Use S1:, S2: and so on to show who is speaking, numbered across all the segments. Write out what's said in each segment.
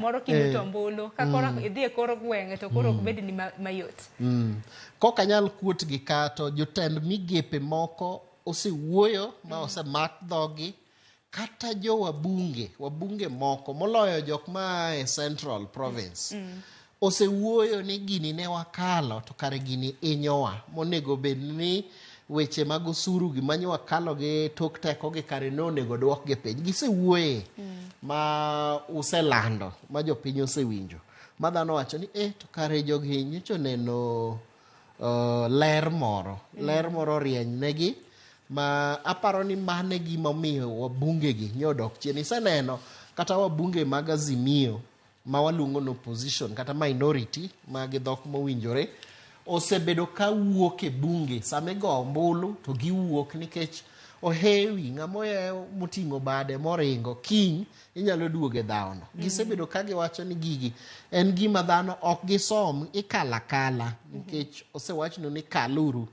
S1: Moro kiluto ombulu ka koro idhi e kor gwenge to koro ok bed ni mayot.
S2: Kok anyal kuot gi ka to jotend migepe moko osewuoyo ma osemak dhogi, kata jo wabunge, wabunge moko moloyo jok ma e Central Province osewuoyo ni gini ne wakalo to kare gini inyowa, monego bed ni weche mag osuru gi manyo wakalo gi tok teko gi kare ne onego duok gi piny. Gisewuoye ma uselando ma jopiny osewinjo ma dhano wacho ni to kare jogi nyocha oneno ler moro, ler moro orieny negi, ma aparo ni mano e gima omiyo wabunge gi nyodok chien. Iseneno kata wabunge mag Azimio ma waluongo ni opposition kata minority ma gi dhok mowinjore osebedo ka wuok e bunge sama igo ombulu to giwuok nikech ohewi ng'ama ohewo moting'o bade moringo kiny inyalo duogo e dhawono. Gisebedo ka giwacho ni gigi en gima dhano ok gisom, ikalo akala nikech osewachnu ni kaluru.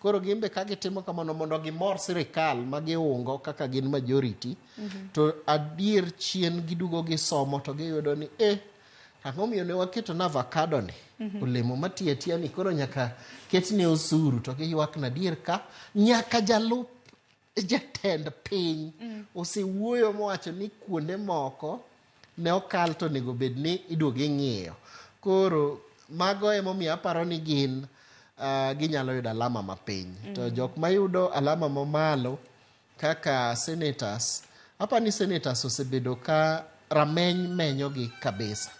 S2: Koro gin be ka gitimo kamano mondo gimor sirikal ma giungo kaka gin majority, to adier chien giduogo gisomo to giyudo ni ang'o miyo ne waketo na avocado ni, olemo mati atiya ni koro nyaka ketne osuru, to giywak na adier ka nyaka jalup jatend piny osewuoyo mowacho ni kuonde moko ne okal to onego bed ni iduogo ing'iyo. Koro mago emomiyo aparo ni gin ginyalo yudo alama mapiny. To jok mayudo alama mamalo kaka senators, aparo ni senators osebedo ka rameny menyogi kabisa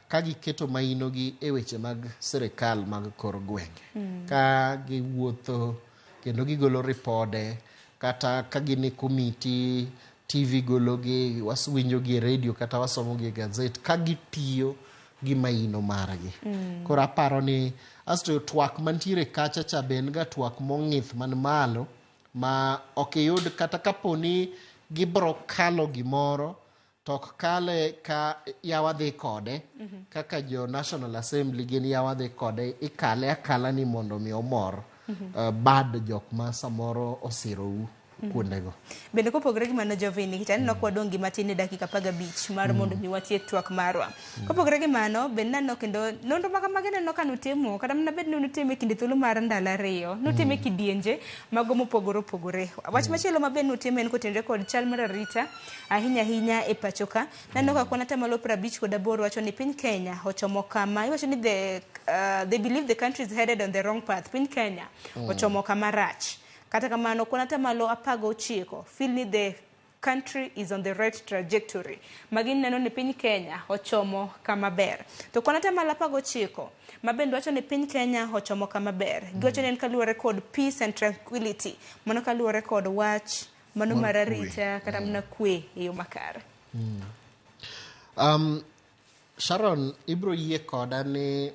S2: ka giketo mainogi e weche mag sirikal mag kor gwenge, ka giwuotho kendo gigolo ripode, kata ka gin e komiti TV gologi, winjogi e redio kata wasomogi e gazet ka gitiyo gi maino margi. Koro aparo ni asto twak mantiere kacha cha be en ga twak mong'ith man malo ma ok iyud kata kapo ni gibro kalo gimoro to ok kale ka yawa dhi kode kaka jo National Assembly gin yawa dhi kode, ikale akala ni mondo mi omor bad jok ma samoro osirou kuondego.
S1: Bende kopogore gi mano, Jovin, nikech aneno ka wadong' gi matin e dakika 15 mar mondo mi watiek twak marwa. Kopogore gi mano, bende naneno kendo nonro ma kamagi aneno ka nutimo, kata mana bed ni nutimo e kinde thuolo mar ndalo 2, nutimo e kidienje mago mopogore opogore. Wach machielo ma bende nutimo en kotenore kod chal mar arita ahinya ahinya e pacho ka. Naneno ka kwan 58% wacho ni piny Kenya ochomo kama, iwacho ni they believe the country is headed on the wrong path. Piny Kenya ochomo kama rach. Kata kamano, kwan 19% feel ni the country is on the right trajectory. Magi neno ni piny Kenya ochomo kama ber. To kwan 19% ma bende wacho ni piny Kenya ochomo kama ber. Giwacho ni en kaluwore kod peace and tranquility. Mano kaluwore kod wach mano mar arita kata mana kwe e yo makare.
S2: Sharon, ibro yie koda ni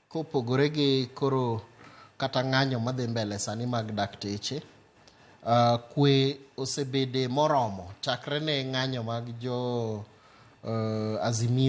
S2: kopogore gi koro kata ng'anyo madhi mbele sani mag dakteche, kwe osebede moromo chakre ne ng'anyo mag jo Azimio.